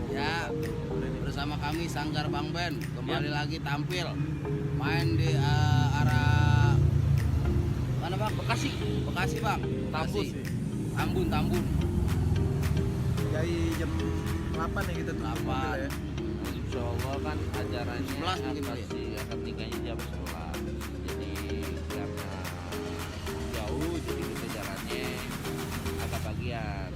Ya, bersama kami Sanggar Bang Ben kembali lagi tampil main di arah mana Bang? Bekasi Bang. Tambun Bekasi. sih. Tambun. Dari jam 8 ya kita tuh 8. ya. Insya Allah kan acaranya 11 mungkin kali ya? pasti akan nikahnya jam 11. Jadi karena jauh jadi kita jalannya agak pagian.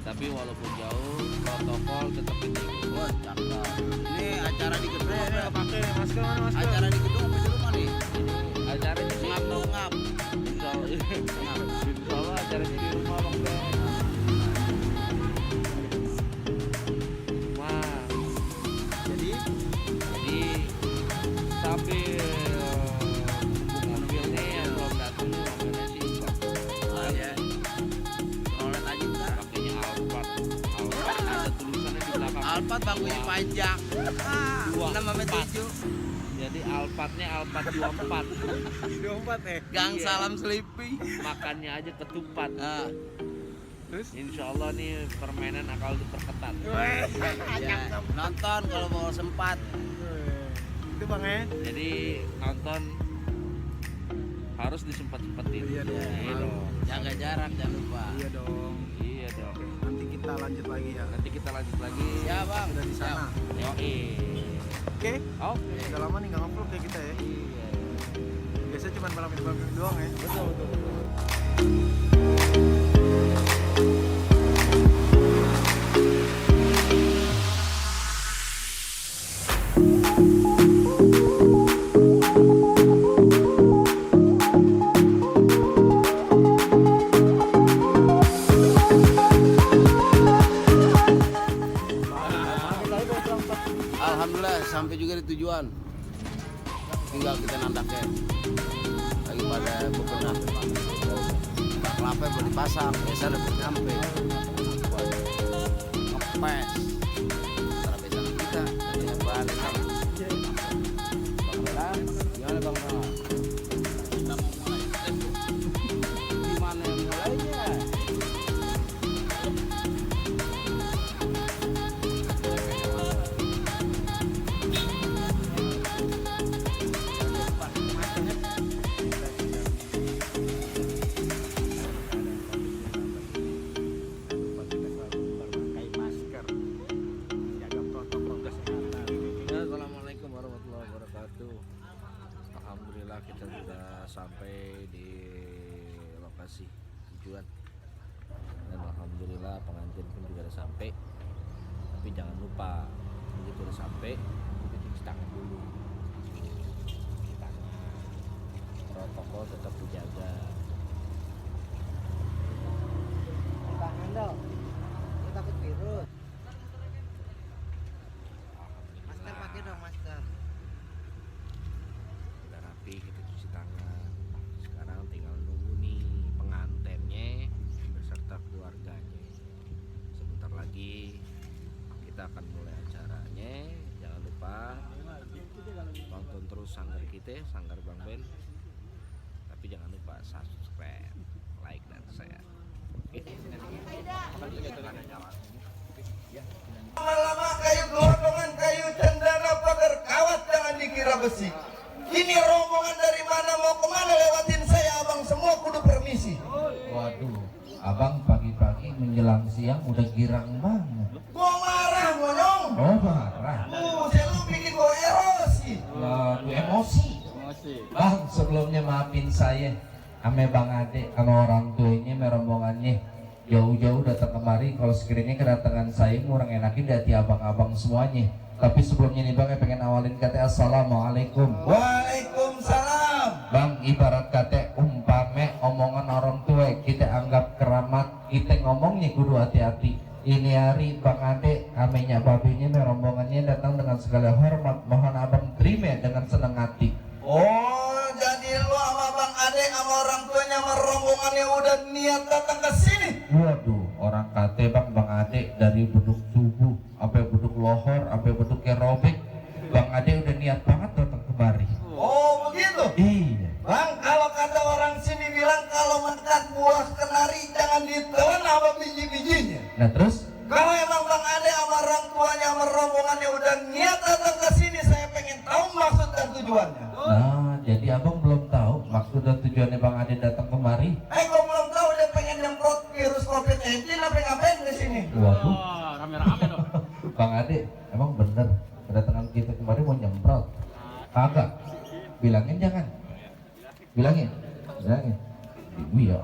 Tapi walaupun jauh protokol tetap penting. Wah, cakep. Ini acara di gedung apa? Nggak pakai masker, mana masker? Acara di gedung apa di rumah nih? Acaranya sih Ngap. Insya Allah acaranya di rumah Bang Ben. Wah, Jadi sambil nunggu mobil nih yang belum datang nih mobilnya sih Bang. Oh ya. Rolet aja enggak. Pakainya Alphard ada tulisannya di belakang. Alphard bangkunya panjang. 6 sampai 7. Jadi Alphardnya Alphard 24. 24 ya. Gang Iya. salam Sleepy. Makannya aja ketupat. Ah, Terus Insya Allah nih permainan akan diperketat. ya. Nonton kalau mau sempat. itu Bang ya. Jadi nonton harus disempet-sempetin. Iya dong. Iya dong. Jaga jarak jangan lupa. Iya dong. Iya dong. Nanti kita lanjut lagi ya. Nanti kita lanjut lagi. Ya bang. Udah di sana. Yoi. Oke. Oke. Udah lama nih nggak ngupload kayak kita ya. Iya. Biasanya cuma malam doang ya. Betul. Alhamdulillah sampai juga di tujuan. Tinggal kita nandaknya. Lagi pada bebenah. Kelapa baru dipasang, biasa udah nyampe. Ngepes. Cara besan kita, jadi balik. Bang Belan, gimana Bang Belan? Kita mau mulai. Gimana yang mulainya? Pakai masker. Jaga protokol kesehatan. Assalamualaikum warahmatullahi wabarakatuh. Alhamdulillah kita sudah sampai di lokasi tujuan. Dan alhamdulillah pengantin pun juga sudah sampai. Tapi jangan lupa begitu udah sampai cuci tangan dulu. Cuci tangan. Protokol tetap dijaga. Tangan dong. Kita takut virus. Masker pakai dong masker. Udah rapi kita cuci tangan. Sekarang tinggal nunggu nih pengantennya beserta keluarganya. Sebentar lagi kita akan mulai acaranya. Jangan lupa tonton terus sanggar kita, Sanggar Bang Ben. Tapi jangan lupa subscribe, like dan share. Oke. Lama-lama kayu gelondongan, kayu cendana, pagar kawat, jangan dikira besi. Ini rombongan dari mana mau kemana, lewatin saya abang semua kudu permisi. Waduh, abang pagi-pagi menjelang siang udah girang banget. Gua marah monyong. Oh marah, Saya lu bikin gua erosi. waduh emosi. Bang, sebelumnya maafin saya, ame bang Ade sama orang tuanya, merombongannya jauh-jauh datang kemari. Kalau sekiranya kedatangan saya kurang enakin dari abang-abang semuanya. Tapi sebelumnya nih bang, pengen awalin kata assalamualaikum. Waalaikumsalam. Bang, ibarat kata umpame omongan orang tua kita anggap keramat, kita ngomongnya kudu hati-hati. Ini hari Bang Ade, amenya babinya merombongannya datang dengan segala hormat. Mohon abang terima dengan senang hati. Oh, jadi lu sama bang Ade sama orang tuanya sama rombongannya udah niat datang ke sini. Waduh, orang kate bang Ade dari beduk subuh, sampai beduk lohor, sampai beduk kerobek. Bang Ade udah niat banget datang kemari. Oh, begitu. Iya. Bang, kalau kata orang sini bilang kalau makan buah kenari jangan ditelan sama biji-bijinya. Nah terus? Kalau emang Bang Ade sama orang tuanya sama rombongannya udah niat datang ke sini, saya pengen tahu maksud dan tujuannya. Nah, jadi abang belum tahu maksud dan tujuannya Bang Ade datang kemari. Gua belum tahu dia pengen nyemprot virus COVID-19 apa ngapain di sini. Waduh, Rame-rame dong. Bang Ade, emang bener kedatangan kita kemari mau nyemprot? Kagak. Bilangin jangan. Bilangin. Iya,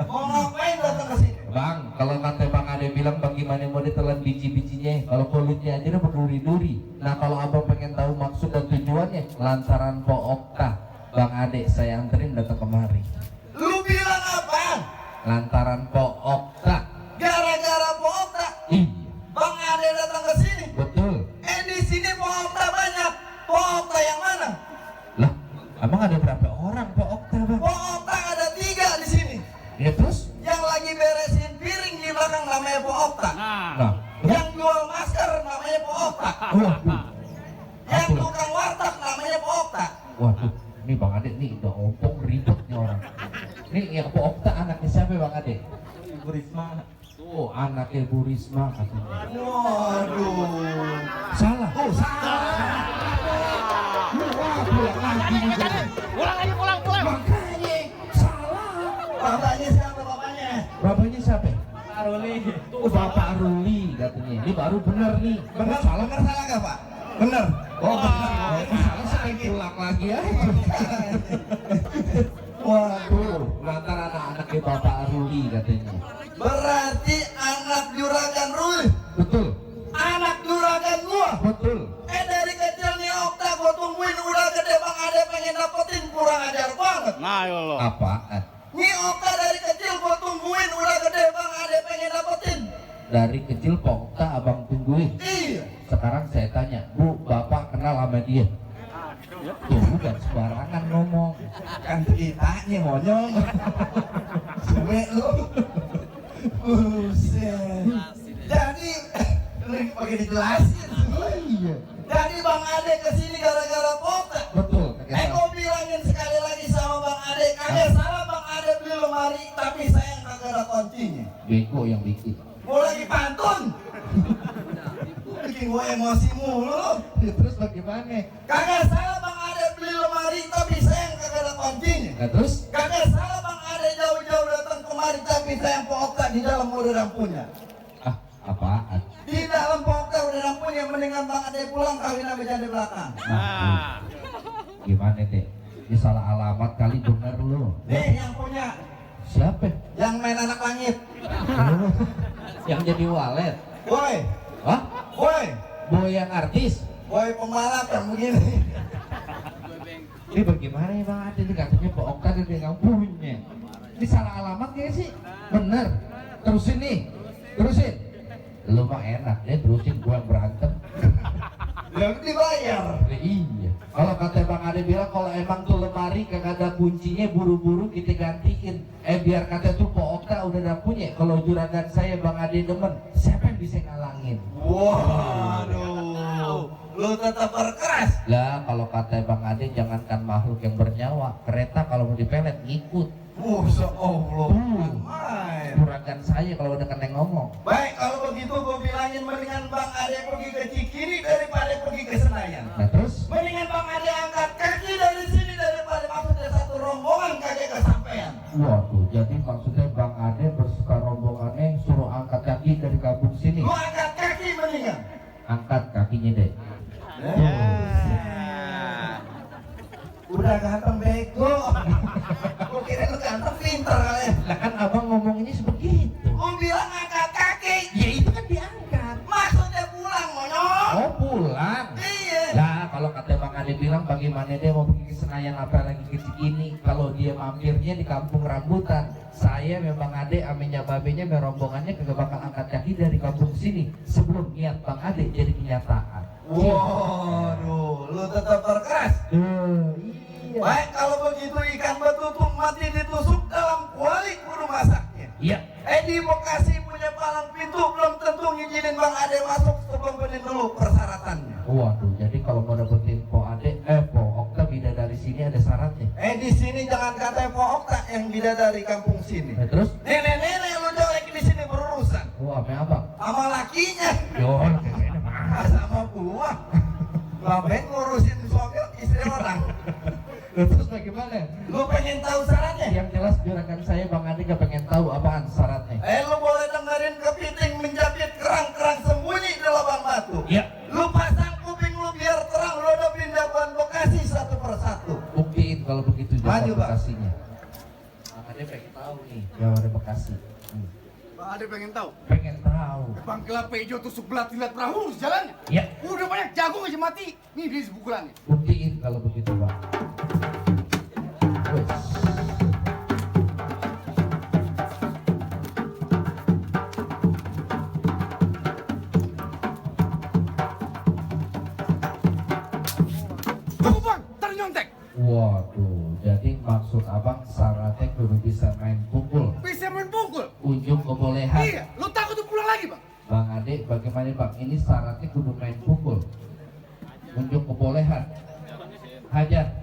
Mau ngapain datang ke sini? Bang, kalau kata Bang Ade bilang bagaimana mau ditelan biji-bijinya, kalau kulitnya aja udah berduri-duri. Nah, kalau abang pengen tahu maksud dan tujuannya, lantaran Po Okta, Bang Ade saya anterin datang kemari. Lu bilang apa? Lantaran Po Okta. Gara-gara Po Okta, Iya, Bang Ade datang ke sini. betul. Di sini Po Okta banyak. Po Okta yang mana? Lah, abang ada berapa orang Po Okta, Bang? Po Okta ada 3 di sini. Ya terus? Yang lagi beresin piring di belakang namanya Po Okta. Nah, Yang jual masker namanya Po Okta. waduh. Yang Aku lah. tukang warteg namanya Po Okta. Waduh, ini Bang Ade nih udah ompong ribet nih orang. Nih yang Po Okta anaknya siapa Bang Ade? Bu Risma. Oh, anaknya Bu Risma katanya. Waduh. Salah. Oh, salah. Wah, pulang lagi nih jadi. Pulang. Makanya salah. Bapaknya siapa bapaknya? Bapaknya siapa? Aruli. Oh, Bapak Ruli katanya. Ini baru bener nih. Bener, Salah. bener salah gak Pak? Bener. Oh, bener. Salah saya pulang lagi aja. Waduh, lantar anak-anaknya Bapak Ruli katanya. Berarti anak juragan Ruli. Betul, Anak juragan gua. betul. Dari kecil nih Okta gua tungguin udah gede Bang Ade pengen dapetin, kurang ajar banget. Nah, ya lo. Apaan? Nih Okta dari kecil gua tungguin udah gede Bang Ade pengen dapetin. Dari kecil Pak Okta abang tungguin. Iya. Sekarang saya tanya, Bu, Bapak kenal sama dia? Tuh, bukan sembarangan ngomong. Kan ceritanya monyong. Suwe lu. Buset. Jadi ini pakai dijelasin. Iya, Jadi Bang Ade kesini gara-gara Okta. betul. Gua bilangin sekali lagi sama Bang Ade, kagak salah Bang Ade beli lemari, tapi sayang kagak ada kuncinya. Bego yang bikin. Gua lagi pantun. Bikin gua emosi mulu. Terus bagaimana? Kagak salah Bang Ade beli lemari, tapi sayang kagak ada kuncinya. Nah, terus? Kagak salah Bang Ade jauh-jauh datang kemari, tapi sayang Po Okta di dalam udah rampunya. Ah, apaan? Di dalam Po Okta udah rampunya, mendingan Bang Ade pulang kawin sama janda belakang. Nah, gimana deh? Ini salah alamat kali bener lu. Nih yang punya, Siapa? yang main anak langit. Yang jadi walet? Boy, Hah? boy, Boy yang artis? boy pembalap yang begini. Ini bagaimana ya Bang Ade? Ini katanya Pak Okta dari kampungnya. Ini salah alamat gak sih? Bener. Terusin nih. Terusin. Lu mah enak deh terusin gua yang berantem. Yang dibayar. Ya, iya. Kalau kata Bang Ade bilang kalau emang tuh lemari kagak ada kuncinya buru-buru kita gantiin. Biar kata tuh Pak Okta udah ada punya. Kalau juragan saya Bang Ade demen, siapa yang bisa ngalangin? Waduh, lu tetap berkeras. Lah kalau kata Bang Ade jangankan makhluk yang bernyawa, kereta kalau mau dipelet ngikut. Allah. Main. Juragan saya kalau udah kena ngomong. Baik, kalau begitu gue bilangin mendingan Bang Ade pergi ke Cikini daripada pergi ke Senayan. Nah terus? Mendingan Bang Ade angkat kaki dari sini daripada maksudnya satu rombongan kagak kesampean. Waduh, jadi maksudnya Bang Ade bersuka rombongannya suruh angkat kaki dari kampung sini. Lu angkat kaki mendingan. Angkat kakinya deh. Udah ganteng bego. Gue kira lu ganteng pinter kali. Lah kan abang ngomongnya sebegitu. Lu bilang angkat kaki. Ya itu kan diangkat. Maksudnya pulang monyong. Oh pulang. Iya. Lah kalau kata Bang Ade bilang bagaimana dia mau pergi ke Senayan apalagi ke Cikini kalau dia mampirnya di kampung rambutan. Saya memang Ade aminya babenya merombongannya kagak bakal angkat kaki dari kampung sini sebelum niat Bang Ade jadi kenyataan. Waduh, lu tetap berkeras. Iya. Baik, kalau begitu ikan betutung mati ditusuk dalam kuali kudu masaknya. Iya. Di Bekasi punya palang pintu belum tentu ngizinin Bang Ade masuk sebelum benin dulu persyaratannya. Waduh, jadi kalau mau dapetin Po Okta bidadari sini ada syaratnya. Di sini jangan kata Po Okta yang bidadari kampung sini. Nah, terus? Nenek-nenek lu jelek di sini berurusan. Apa apa? sama lakinya. Yo, kayaknya mah. Sama gua. Ngapain ngurusin suami istri orang? Terus bagaimana? Lu pengen tahu syaratnya? Yang jelas juragan saya Bang Ade gak pengen tahu apaan syaratnya. Lu boleh dengerin kepiting menjepit kerang-kerang sembunyi di lubang batu. Iya. Lu pasang kuping lu biar terang, lu hadapin Jawara Bekasi satu persatu. Buktiin kalau begitu Maju, Jawara Bang. Bekasinya. Bang Ade pengen tahu nih Jawara Bekasi. Bang Ade pengen tahu. Pengen tahu. Bang Kelapa hijau tusuk belat lihat perahu jalannya. Ya, Udah banyak jagung aja mati. Nih dia sebukulannya. buktiin kalau begitu Bang. Wes. Tunggu bang, taruh nyontek. Waduh, jadi maksud abang syaratnya kudu bisa main pukul. Bisa main pukul. Ujung kebolehan. Iya, lu takut tuh pulang lagi bang? Bang Ade, bagaimana Bang? Ini syaratnya kudu main pukul. Unjuk kebolehan. Hajar.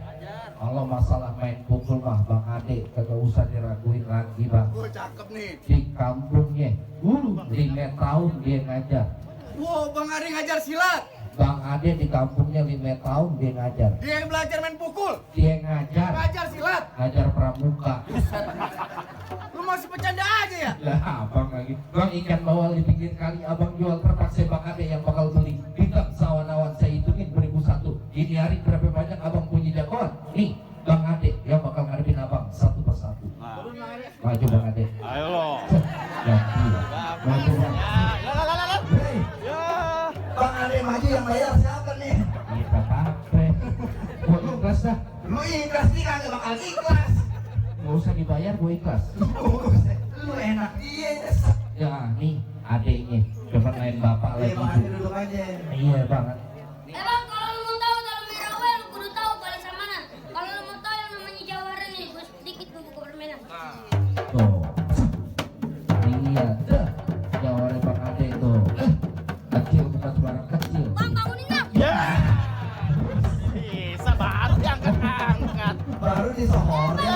Kalau masalah main pukul mah Bang Ade kagak usah diraguin lagi Bang. Oh cakep nih. Di kampungnya, 5 tahun dia ngajar. Wow, Bang Ade ngajar silat. Bang Ade di kampungnya 5 tahun dia ngajar. Dia yang belajar main pukul. Dia ngajar, Ngajar silat. ngajar pramuka. Lu masih bercanda aja ya? Lah abang lagi. Bang ikan bawal di pinggir kali abang jual terpaksa Bang Ade yang bakal beli. Bintang sawan-awan saya hitungin 2001. Ini hari berapa banyak abang punya jagoan? Nih Bang Ade yang bakal ngadepin abang satu persatu. Maju Bang Ade. Ayo lo. Ganti. Maju Bang. Hei, Bang Ade maju yang bayar siapa nih? Kita kafe. Gua ikhlas dah. Lu ikhlas nih kagak bakal ikhlas. Gak usah dibayar, gue ikhlas. Lu enak dia nyesek. Ya nih adeknya coba main bapak Iya lagi. Bang Ade duduk aja. Iya banget. Emang kalau lu mau tahu dalam Mirawe, lu kudu tahu balik mana. Kalau lu mau tahu yang namanya Jawara nih, gue sedikit gue buka permainan. Tuh. Iya dah. Jawara Bang Ade tuh. Kecil bukan sembarang kecil. Bang, bangunin bang. Bisa baru diangkat-angkat. Baru disohorin.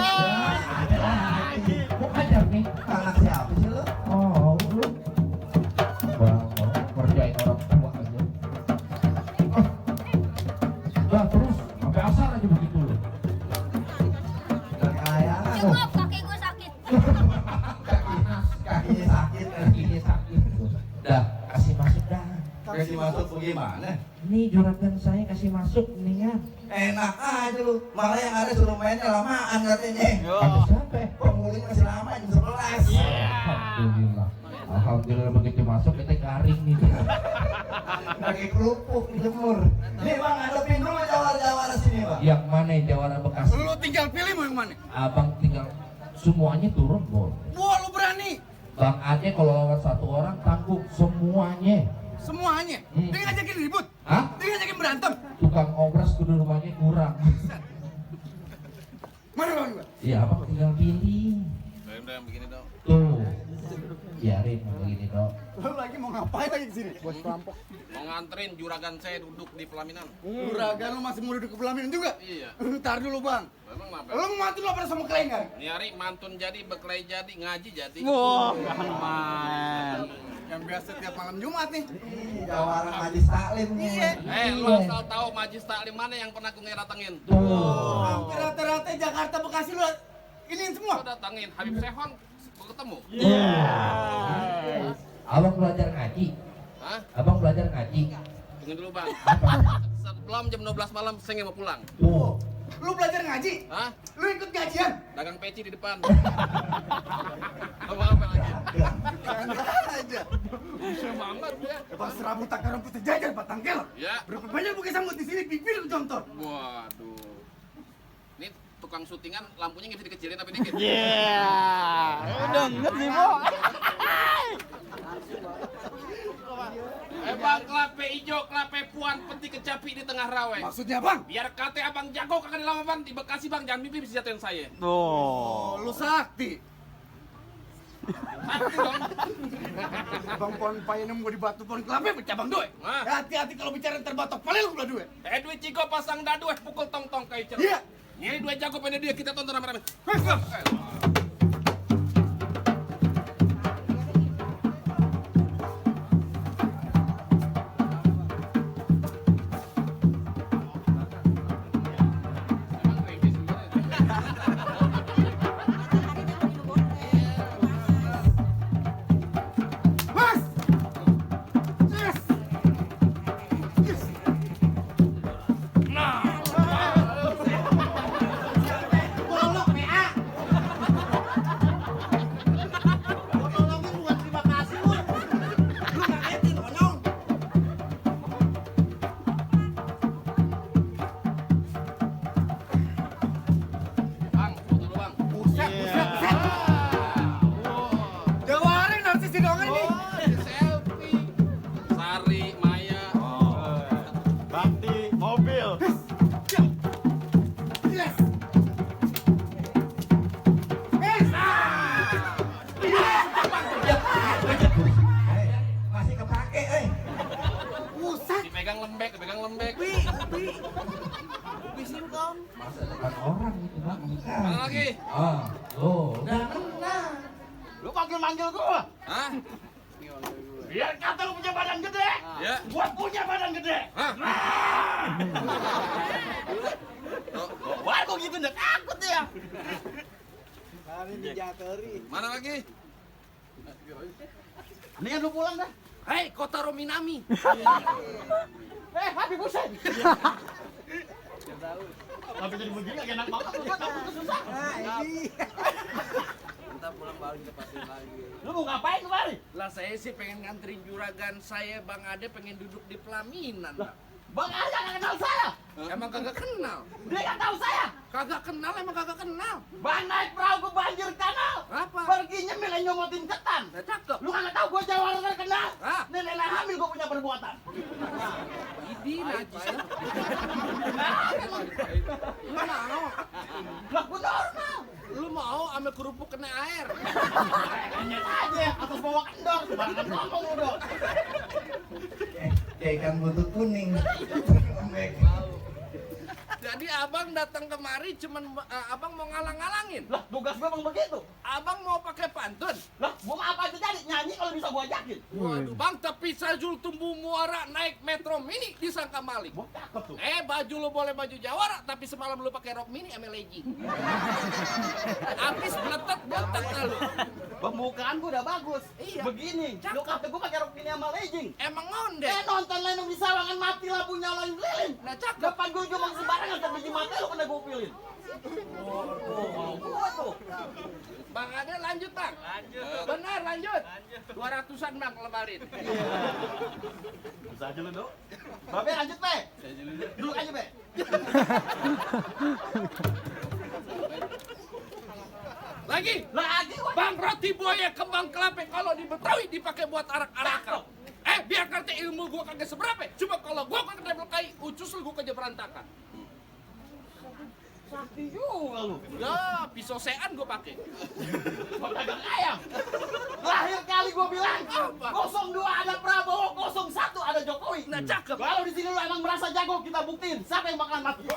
Ada lagi. Mau ajar nih. Anak siapa sih lu? Oh lu. Bang, kerjain orang tua aja. Dah terus sampai asar aja begitu lu. Dari layangan lu. Coba kakek gue sakit. Kakinya sakit. Kakinya sakit tuh. Dah kasih masuk dah. Kasih masuk bagaimana? Nih juragan saya kasih masuk mendingan. Enak aja lu. Malah yang ada suruh mainnya lamaan katanya. Ada siapa? Penghulunya masih lama jam 11. Alhamdulillah. Alhamdulillah begitu masuk kita garing nih. Pakai kerupuk dijemur. Nih Bang, hadapin dulu Jawara sini Bang. Yang mana yang Jawara Bekasi? Lu tinggal pilih mau yang mana? Abang tinggal semuanya turun bol. Wah, lu berani. Bang Ade kalau lawan satu orang tanggung semuanya. Semuanya. Dia ngajakin ribut. Hah? Dia ngajakin berantem. Tukang obras kudu rumahnya kurang. Mana bang? Iya abang tinggal pilih. Yang begini dong. Tuh. Biarin begini dong. Lu lagi mau ngapain lagi kesini? Bos perampok. Mau nganterin juragan saya duduk di pelaminan. Juragan lu masih mau duduk ke pelaminan juga? Iya. Ntar dulu bang. Memang kenapa? Lu mau mati lu apa sama kelengar? Ini hari mantun jadi, berkelahi jadi, ngaji jadi. Yang biasa tiap malam Jumat nih. Jawara Majlis Taklim nih. Lu asal tahu majlis taklim mana yang pernah gue datengin? Hampir rata-rata Jakarta Bekasi lu ini semua. Gue datengin Habib Sehon, gue ketemu. Abang belajar ngaji. Hah? Abang belajar ngaji. Tunggu dulu bang. Sebelum jam 12 malam saya mau pulang. Tuh. Lu belajar ngaji? Hah? Lu ikut gajian? Dagang peci di depan. Apa-apa lagi? Aja. Bisa mamat ya. Bang serabut takar rumput jajan batang kelok. Ya. Berapa banyak bukan sambut di sini bibir lu contoh. Waduh. Ini tukang syutingan lampunya nggak bisa dikecilin tapi dikit. Denger sih, Bo. Bang, klape ijo, klape puan, peti kecapi di tengah rawe. Maksudnya bang? Biar kate abang jago kagak dilawan bang. Di Bekasi bang, jangan mimpi bisa jatuhin saya. Oh, lu sakti. Sakti dong. Bang pohon payah nemu di batu pohon kelapa pecah bang doe. Hah? Hati-hati kalau bicara terbatok paling lu belah doe. Duit Ciko pasang dadu pukul tong-tong kayak cerut. Iya. Ini dua jago pada dia kita tonton rame-rame. pegang lembek. Bisin kong. Masa depan orang itu bang. Mana lagi? Udah. Lu manggil gua. Hah? Biar kata lu punya badan gede. Ya. Gua punya badan gede. Hah? Wah, kok gitu udah takut ya. Mana lagi? Mendingan lu pulang dah. Hei, Kotaro Minami. Habib Hussein. Tapi jadi begini gak enak banget lu kan, susah. Kita pulang balik ke pasir lagi. Lu mau ngapain kemari? Lah saya sih pengen nganterin juragan saya Bang Ade pengen duduk di pelaminan. Bang. Bang Arya gak kenal saya. Emang kagak kenal. Dia gak tahu saya. Emang kagak kenal. Bang naik perahu ke banjir kanal. Apa? Pergi nyemil nyomotin ketan. Nah, cakep. Lu gak tahu gua Jawa terkenal. Ah. Nenek hamil gua punya perbuatan. Idi najis. Mau? Lah gua normal. Lu mau ame kerupuk kena air? Enyet aja atas bawa kendor. Sembarangan ngomong lu dong. Kayak ikan buntut kuning. Lembek. Jadi abang datang kemari cuman abang mau ngalang-ngalangin. Lah tugas gua emang begitu. Abang mau pakai pantun. Lah gua mah apa aja jadi nyanyi kalau bisa gua ajakin. Waduh bang, tapi Sajul tumbuh muara naik metro mini disangka maling. Gua cakep tuh. Baju lu boleh baju jawara, tapi semalam lu pakai rok mini ame legging. Habis beletet botak lu. Pembukaan gua udah bagus. Iya. Begini, Cakep. lu kata gua pakai rok mini sama legging. Emang ngonde. Nonton Lenong di Sawangan mati lampu nyalain lilin. Nah cakep. Depan gua cuma sembarangan ke biji mati lu kena gua pilih. Gua tuh. Bang Ade lanjut bang. Benar lanjut. 200-an bang lebarin. Bisa aja lu, Dok. Babe lanjut, Be. Duduk aja, Be. Lagi. Gua. Bang roti buaya kembang kelapa kalau di Betawi dipakai buat arak-arakan. Biar ngerti ilmu gua kagak seberapa. Cuma kalau gua kagak dibelkai, ucus lu gua kerja berantakan. Sakti juga lu. Ya, pisau sean gua pakai. Pedagang ayam. Lahir kali gua bilang, Apa? 02 ada Prabowo, 01 ada Jokowi. Nah cakep. Kalau di sini lu emang merasa jago, kita buktiin siapa yang bakalan mati.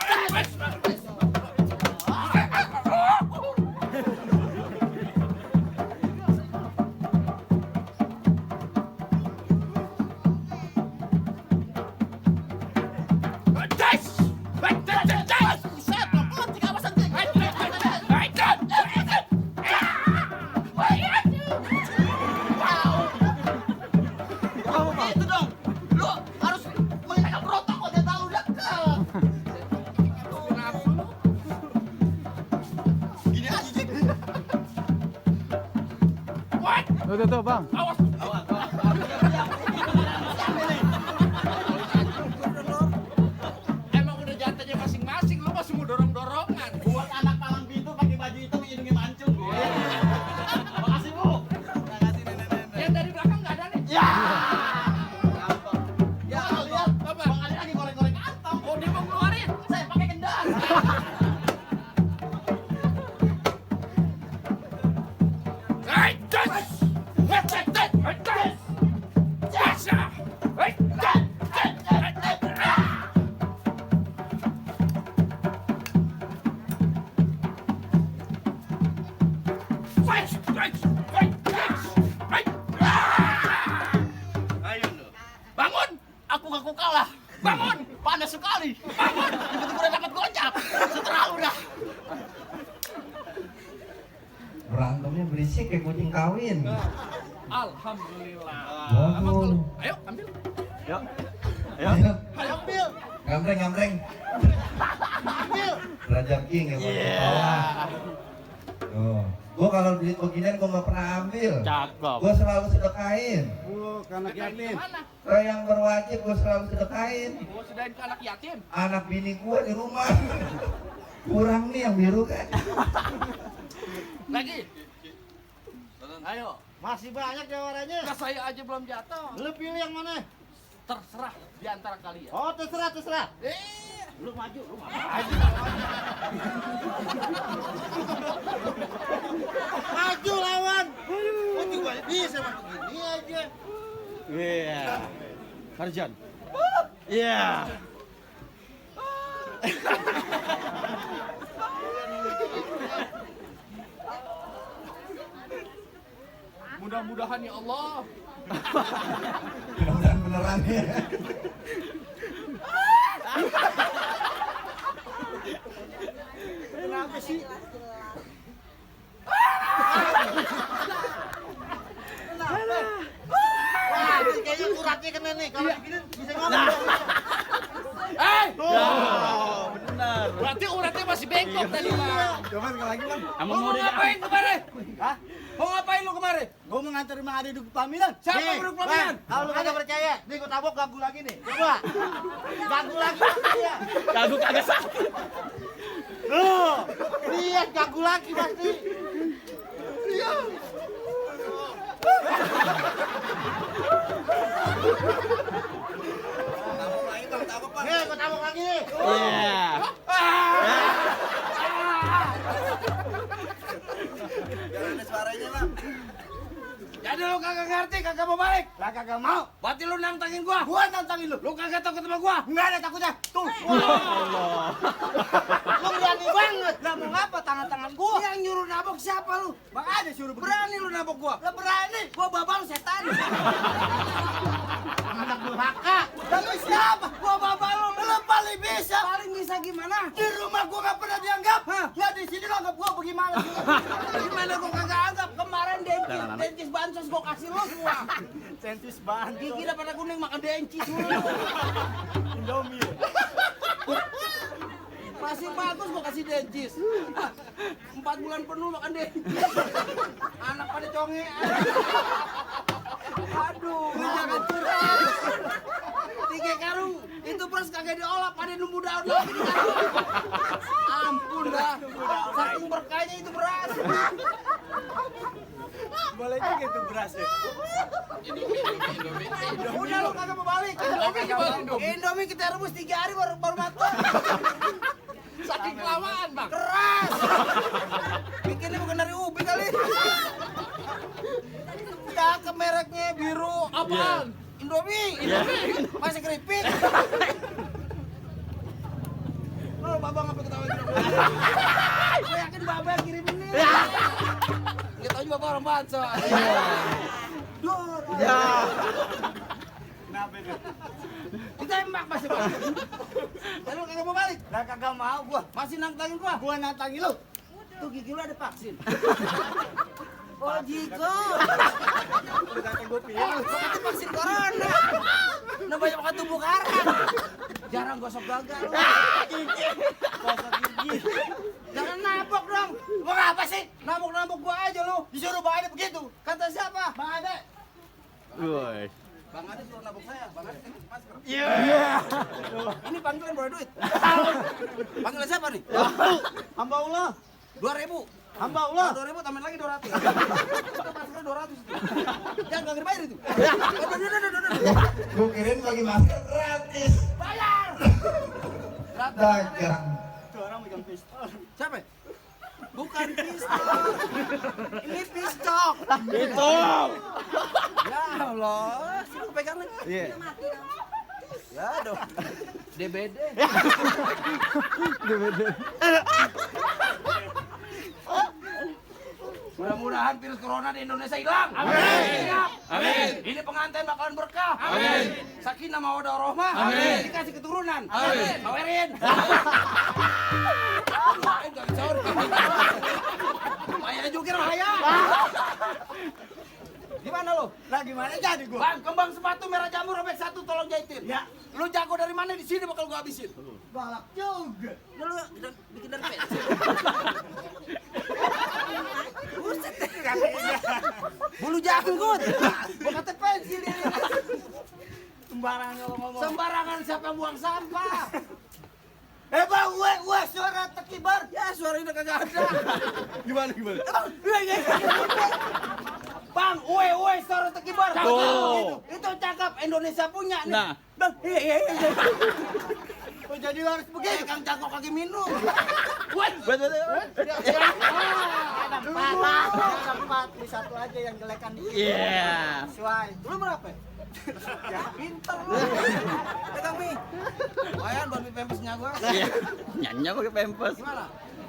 Itu dong. Lu harus menjaga protokol dia terlalu dekat. Gini aja, Jik. Tuh, bang. Awas. Emang udah jatahnya masing-masing, lu masih mau dorong-dorongan. Buat anak palang pintu pakai baju hitam hidungnya mancung. Makasih, Bu. Yang dari belakang nggak ada nih. Ya. Ya, Lihat, apa? Bang Ade lagi goreng-goreng kantong. Oh, dia mau ngeluarin. Saya pakai kendang. Bangun! Aku ngaku kalah. Bangun! Panas sekali. Bangun. Tiba-tiba udah dapat gojak. Seterlalu dah. Berantemnya berisik kayak kucing kawin. Alhamdulillah. Waduh. Ayo, ambil. Yuk. Ayo. Ayo ambil. Gambreng. Ambil. Rajab King ya bawah. Tuh. Gua kalau duit beginian gua nggak pernah ambil. Cakep. Gua selalu sedekahin. Mana? Ke yang berwajib gua selalu sedekahin. Gua sudahin ke anak yatim. Anak bini gua di rumah. Kurang nih yang biru kan. Lagi. Ayo. Masih banyak jawarannya. Nah, saya aja belum jatuh. Lu pilih yang mana? Terserah di antara kalian. Oh, terserah. Eh, Lu maju. Maju lawan. Maju bisa begini aja. Iya. Harjan. Iya. Mudah-mudahan ya Allah. Mudah-mudahan beneran ya. Kenapa sih? Wah, ini kayaknya uratnya kena nih. Kalau begini bisa ngomong. Benar. Berarti uratnya masih bengkok tadi, Bang. Coba sekali lagi, Bang. Mau ngapain kemarin? Hah? Mau ngapain lu kemarin? Gue mau nganterin Mang Ade duduk pelaminan. Siapa Nih, duduk pelaminan? Bang, kalau lu kagak percaya, nih gue tabok gagu lagi nih. Coba. Gagu lagi ya. Gagu kagak sakit. Loh, lihat gagu lagi pasti. Nih, gue tabok lagi nih. Jangan ada suaranya, Bang. Jadi lu kagak ngerti, kagak mau balik. Lah kagak mau. Berarti lu nantangin gua. Gua nantangin lu. Lu kagak takut sama gua. Enggak ada takutnya. Tuh. Lu berani banget. Lah mau ngapa tangan-tangan gua? Yang nyuruh nabok siapa lu? Bang ada suruh Berani lu nabok gua. Lah berani. Gua babang setan. Anak durhaka. Tapi siapa? Gua babang lu. Lu paling bisa. Paling bisa gimana? Di rumah gua gak pernah dianggap. Ya di sini lo anggap gua bagaimana? Gimana gua kagak anggap? Kemarin dencis bansos gua kasih lu semua. Sentis banget. Gigi udah pada kuning makan dencis lu. Indomie. Masih bagus gua kasih dencis. 4 bulan penuh makan dencis. Anak pada conge. Aduh, lu jangan curhat. 3 karung itu beras kagak diolah, pada nunggu daun lagi. Ampun dah. Saking berkahnya itu beras. Boleh juga itu berasnya. Udah lu kagak mau balik. Indomie kita rebus 3 hari baru matang. Saking kelamaan, Bang. Keras. Bikinnya bukan dari ubi kali. Cakep mereknya biru. Apaan? Indomie. Masih keripik. Lo babang apa ketawa gitu? Gue yakin babang yang kirim ini. Kita tahu juga orang banso. Dur. Ya. Kenapa itu? Ditembak masih Bang. Lalu kagak mau balik. Lah kagak mau gua. Masih nantangin gua. Gua nantangin lu. Tuh gigi lu ada vaksin. Oh Jiko. Udah kata gua pilih. Itu vaksin corona. Nah banyak makan tumbuh karang. Jarang gosok gagal lu. Gosok gigi. Jangan nabok dong. Mau ngapa sih? Nabok-nabok gua aja lu. Disuruh Bang Ade begitu. Kata siapa? Bang Ade. Bang Ade suruh nabok saya. Bang Ade ini masker. Iya. Ini panggilan boleh duit. Panggilan siapa nih? Hamba Allah. 2.000. Hamba Allah. 2.000 tambahin lagi 200. Itu maskernya 200 itu. Jangan gak dibayar itu. Gue kirim bagi masker gratis. Bayar. Dagang. Tuh orang megang pistol. Siapa? Bukan pistol. Ini pistok. Itu. Ya Allah, sini pegang nih. Iya. Ya dong. DBD. Mudah-mudahan virus corona di Indonesia hilang. Amin. Amin. Ini pengantin bakalan berkah. Amin. Sakinah mawaddah warahmah. Amin. Dikasih keturunan. Amin. Sawerin. Enggak sahur. Maya jukir Maya. Gimana lo? Lah gimana jadi gua? Bang, kembang sepatu merah jamur robek 1 tolong jahitin. Ya. Lu jago dari mana di sini bakal gua habisin. Galak juga. Ya lu bikin dari pensil. Buset. Bulu janggut. Gua kata pensil ini. Sembarangan kalau ngomong. Sembarangan siapa yang buang sampah. Bang, gue suara tekibar. Ya suara ini kagak ada. Gimana? Bang, suara tekibar. Itu cakep Indonesia punya nih. Nah. Bang, iya. Oh, jadi lu harus begitu. Kang cangkok kaki minum. Ada 4. Di satu aja yang jelekan dikit. Iya. Sesuai. Lu berapa? Ya, pinter lu. Pegang Mi. gua. Nyanyi pakai pempes. Gimana?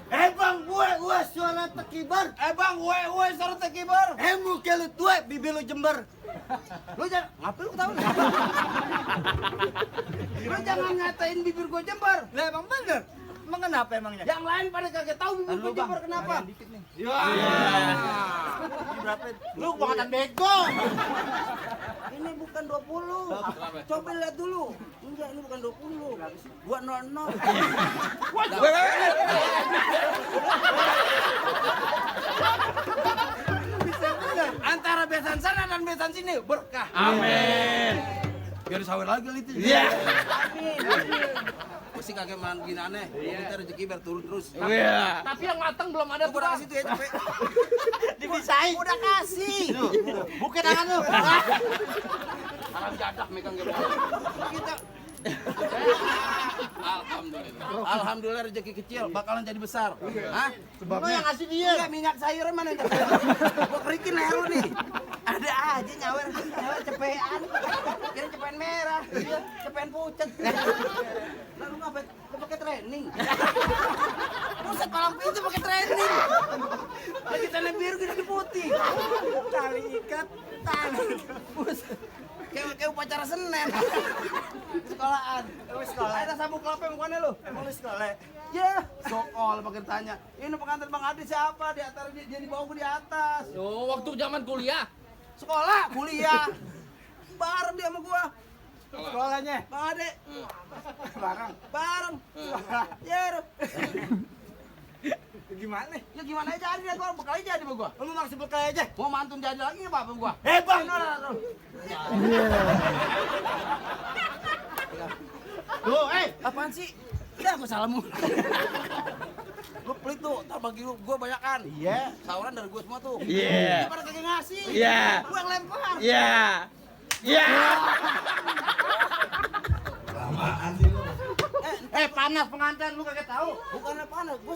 Bang, gue suara tekibar. Bang, gue suruh tekibar. Muka lu tua, bibir lu jember. Lu jangan ngapain lu tahu? Lu jangan ngatain bibir gua jember. Lah emang bener. Emang kenapa emangnya? Yang lain pada kagak tahu bibir gua jember kenapa? Lu kebangetan bego. Ini bukan 20. Coba lihat dulu. Enggak, ini bukan 20. Gua 00. Antara besan sana dan besan sini berkah. Amin. Biar sawir lagi itu. Iya. Mesti kagak main gini aneh. Kita rezeki biar turun terus. Iya. Tapi yang matang belum ada Gua udah kasih tuh ya capek. dipisahin. Udah kasih. Buka tangan lu. Salam jadak megang gitu. Kita Alhamdulillah rezeki kecil bakalan jadi besar. Hah? Sebabnya yang ngasih dia. Enggak, minyak sayurnya mana? Gua kerikin leher lu nih. Ada aja nyawer cepean. Kira cepean merah, cepean pucet. Lalu ngapain? Lu pakai training. Buset, palang pintu pakai training. Lagi tanah biru gini putih. Tali ikat tangan. Buset. Kayak upacara Senen. Sekolahan. Sekolah. Ada sabuk kelapa mukanya lu. Emang lu sekolah? Ya, sokol pakai tanya. Ini pengantin Bang Adi siapa? Di atas dia di bawah gua di atas. Oh, waktu zaman kuliah. Sekolah, kuliah. Bareng dia sama gua. Sekolahnya. Bang Ade. Barang. Bareng. Ya, Rup. Gimana? Ya gimana aja jadi gua bakal jadi sama gua. Lu maksud bekal aja? Mau mantun jadi lagi apa sama gua? Bang. Tuh, apaan sih? Udah gua salah mulu. Lu pelit tuh, ntar bagi lu gua banyakan. Iya. Sauran dari gua semua tuh. Iya. Dia pada kagak ngasih. Iya. Gua yang lempar. Iya. Iya. Panas pengantin lu kagak tahu. Bukan panas, gua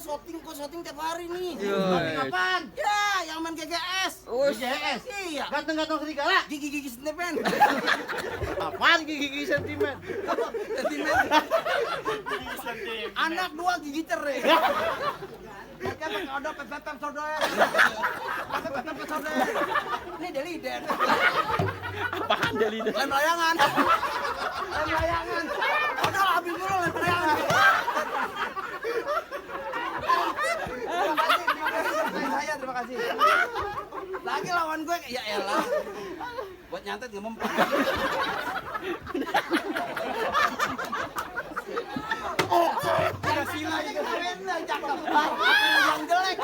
syuting tiap hari nih. Syuting apaan? Ya, yang main GGS. GGS. Iya. Ganteng-ganteng serigala. Gigi sentimen. Apaan gigi sentimen? Sentimen. Anak 2 gigi cerai. Pakai ada pepet saudara. Pepet saudara. Ini deliden. Apaan dari itu? Lem layangan. Udah habis dulu lem layangan. Terima kasih. Lagi lawan gue, ya elah. Buat nyantet nggak mempan. Sila juga cakep. Yang jelek.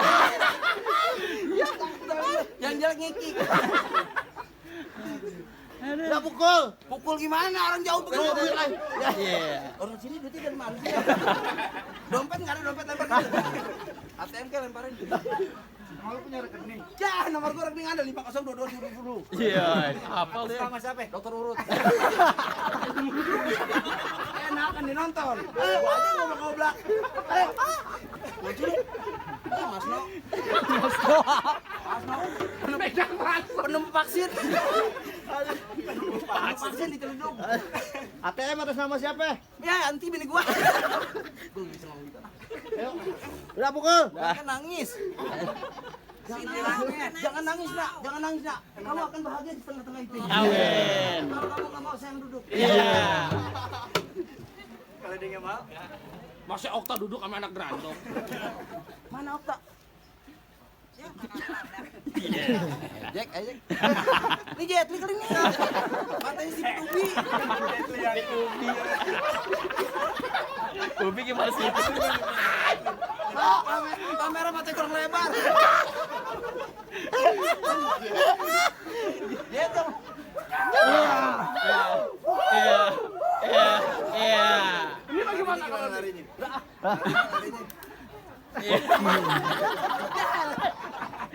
Yang jelek ngikik. Udah pukul Gimana? Orang jauh bukan mobil. Iya. Orang sini duitnya dari mana sih? Dompet nggak ada, dompet lempar. ATM ke lemparin. Mau lu punya rekening? Ya, nomor gue rekening ada 5022 Iya. Apa lu? Sama siapa? Dokter urut. Enakan dinonton. Gua aja ngoblak-ngoblak. Mas No. Penemu vaksin. Vaksin diteluduk. ATM atas nama siapa? Ya, anti bini gua. Gua bisa ngomong gitu. Udah pukul. Jangan nangis. Jangan nangis, Nak. Kamu akan bahagia di tengah-tengah itu. Amin. Kalau kamu nggak mau, saya yang duduk. Iya. Kalau dia nggak mau. Masih Okta duduk sama anak gerandong. Mana Okta? Jack, ayo Jack. Ini Jet, ini keling nih. Matanya si Tubi. Ubi gimana sih? Kamera mata kurang lebar. Jet dong. Iya. Ini bagaimana kalau hari ini?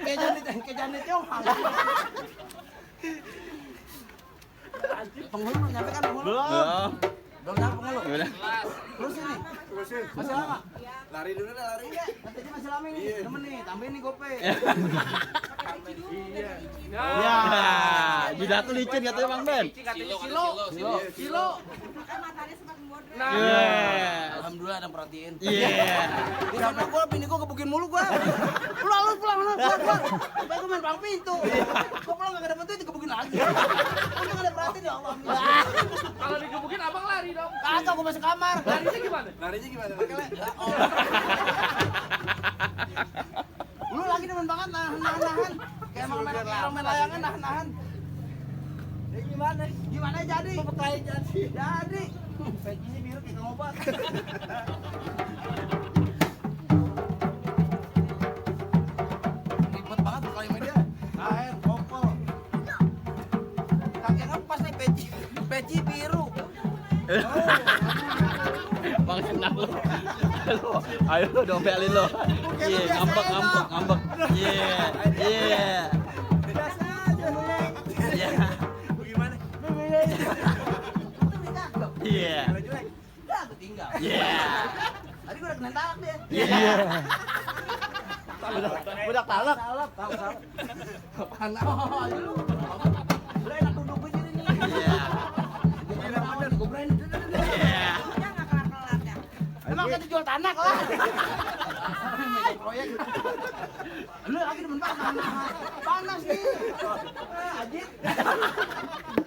Kayak Janet Johan. Penghulu nyampe kan penghulu? Belum. Belum nyambung lu. Udah. Terus ini. Masih lama? Lari dulu dah, lari. Iya, katanya masih lama ini. Temen nih, tambahin nih gope. Ya, jidatku licin katanya Bang Ben. Silo. Nah. Alhamdulillah ada yang perhatiin. Iya. Di sana gua bini gua kebukin mulu gua. Pulang. Sampai gua main pang pintu. Gua pulang enggak dapet duit dikebukin lagi. Untung enggak ada perhatiin ya Allah. Kalau dikebukin abang lari dong. Kagak gua masuk kamar. Larinya gimana? Pakai le. Ya Allah. Lu lagi demen banget nahan. Kayak emang main layangan nahan. Ya gimana jadi? Jadi. Pecinya biru kayak ngobat. Ribet banget kali media. Air, kopel. Kakek pas nih peci biru. Bang senang lu. Ayo lu dompelin lu. Iya, ngambek. Iya. Biasa aja lu. Iya. Bagaimana? Iya. Jelek. Dah aku tinggal. Iya. Tadi gua udah kena talak dia. Iya. Budak talak. Talak. Apaan? Oh, lu. Udah enak duduk gue jadi nih. Iya. Gue berani. Iya. Emang kan jual tanah lah. Proyek. Lu lagi demen banget panas nih. Ajit.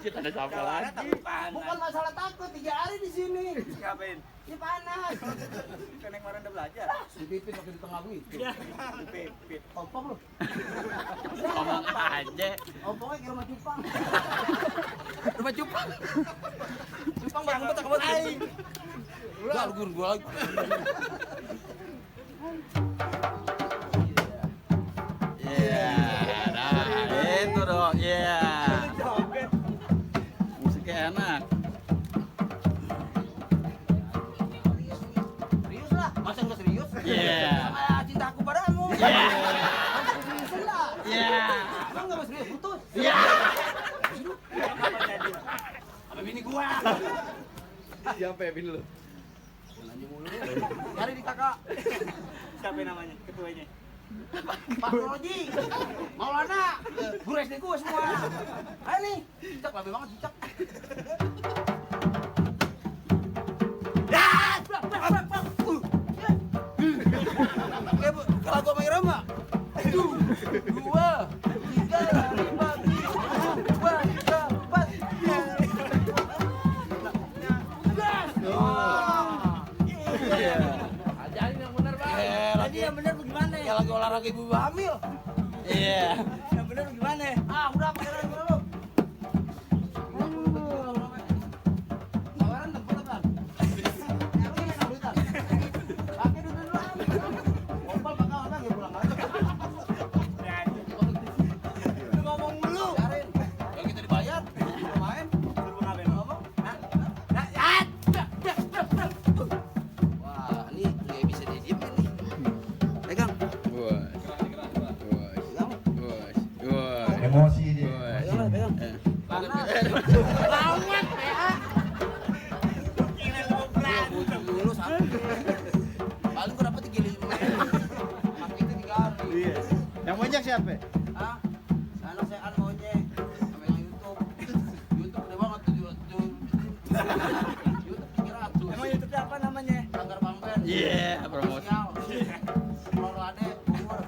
Kita ada siapa lagi? Bukan masalah takut, 3 hari di sini. Ngapain? Ini panas. Kan yang kemarin udah belajar. Dipipit pakai di tengah gitu. Pipit. Ompong lu. Ngomong aja. Ompongnya kayak rumah cupang. Rumah cupang. Cupang barang betak banget aing. Udah gua lagi. Iya. Nah, itu dong. Iya. Musiknya enak. Serius lah, masa enggak serius? Iya. Sama cintaku padamu. Iya. Seriusan lah. Iya. Emang enggak mau serius, putus. Iya. Sama bini gua. Siapa ya bini lu? Nanya mulu. Cari di kakak. Siapa namanya? Ketuanya? Pak Roji. Maulana. Guru SD gua semua. Ayo nih. Cicak lebih banget cicak. Kayak kalau gua main Rama. 1, 2, 3, 4, 5, 6, 7, 8. Iya. Ajarin yang benar, Bang. Lagi yang benar bagaimana? Kayak lagi olahraga ibu hamil. Iya. Yang benar bagaimana? Ah, udah pakai dulu. Tawaran tempat apa? Yang ini sambutan. Pakai dulu. Opal bakal apa nggak pulang aja. Lu ngomong mulu. Biarin. Kalau kita dibayar, mau main. Suruh ngapain? Ngomong. Wah, ini nggak bisa didiemin nih. Pegang. Emosi dia. Pegang, pegang. Panas. Lawat, PA. Gua bujuk dulu sampai. Paling gua dapet 3.5. Pakai itu 3 hari. Iya. Yang mojek siapa? Hah? Anak saya kan monyet. Sama yang YouTube. YouTube gede banget tuh. YouTube 300. Emang YouTube apa namanya? Sanggar Bang Ben. Iya, promosi. Kalau ada umur.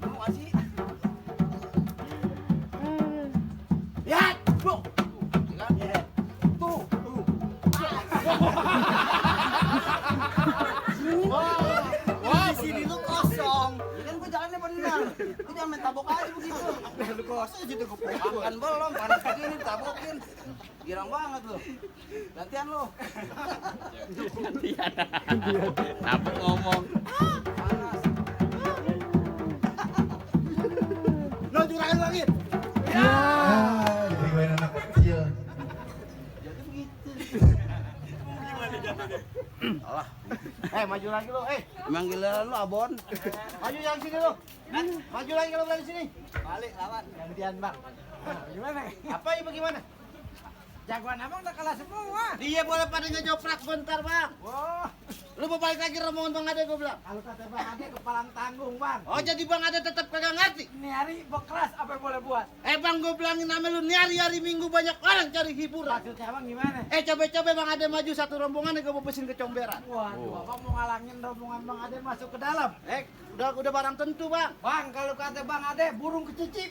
Mau nggak sih? Ya, bro. Kan? Tuh. Wah, di sini lu kosong. Ya kan gua jalannya benar. Lu jangan main tabok aja begitu. Lu kosong situ gua Makan belum, panas begini tabokin. Girang banget lu. Gantian lu. Gantian. Apa ngomong? Panas. Lo juragan lagi. Jadi gue anak kecil. Jadi begitu. Maju lagi lo. Emang gila lu abon. Maju yang sini lo. Maju lagi kalau berani sini. Balik lawan. Gantian bang. Gimana? Apa ya bagaimana? Jagoan abang udah kalah semua. Iya boleh pada ngejoprak bentar bang. Wah, Lu mau balik lagi rombongan Bang Ade gue bilang. kalau kata Bang Ade kepalang tanggung bang. Oh jadi Bang Ade tetap kagak ngerti. Ini hari bekeras apa yang boleh buat? Bang gue bilangin nama lu nih hari Minggu banyak orang cari hiburan. Maksudnya abang gimana? Coba-coba Bang Ade maju satu rombongan gue mau pesin ke Comberan. Waduh, abang mau ngalangin rombongan Bang Ade masuk ke dalam. Udah barang tentu bang. Bang, kalau kata Bang Ade, burung kecice,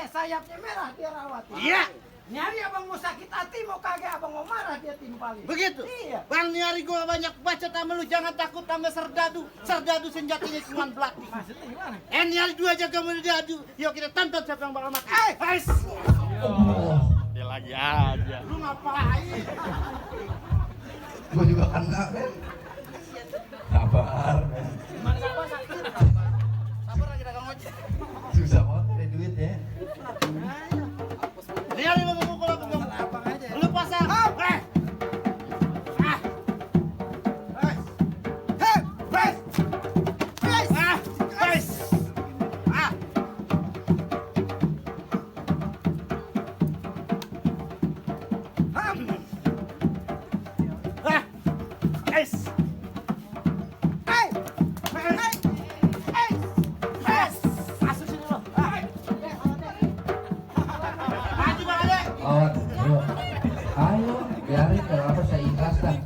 sayapnya merah dia rawati. Iya. Nyari abang mau sakit hati, mau kagak abang mau marah dia timpalin. Begitu? Iya. Bang nih hari gue banyak baca sama lu, jangan takut sama serdadu. Serdadu senjatanya cuma belati. Maksudnya gimana? Nih hari dua jaga menjadu. Yuk kita tonton siapa yang bakal mati. Guys. Dia lagi aja. Lu ngapain? Gue juga kena men. Sabar men. Sabar lagi dagang ojek. Susah banget ada duit ya. Nih hari lu mau mukul aku dong. Abang aja. Lu pasang. Lawan, ayo. Ayo, biarin kalau apa saya ikhlas dah.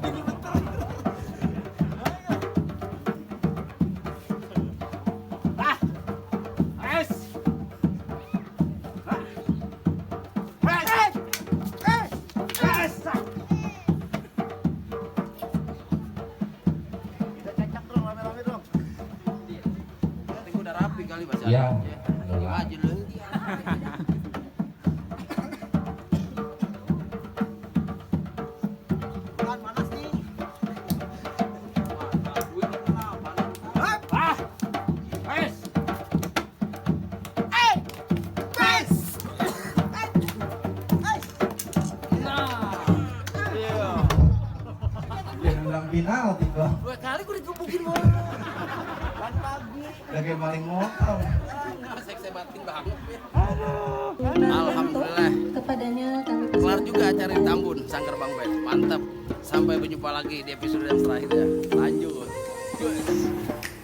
Udah rapi kali bahasa. Ya, Maju lu. Bukan panas nih. Dia nendang penalti gua. 2 kali gue dikebukin mulu. Kan pagi. Lagi maling motor. Saya batin banget. Alhamdulillah. Kepadanya kami Kelar juga acara di Tambun, Sanggar Bang Ben. Mantap. Sampai berjumpa lagi di episode yang terakhir ya. Lanjut. Yes.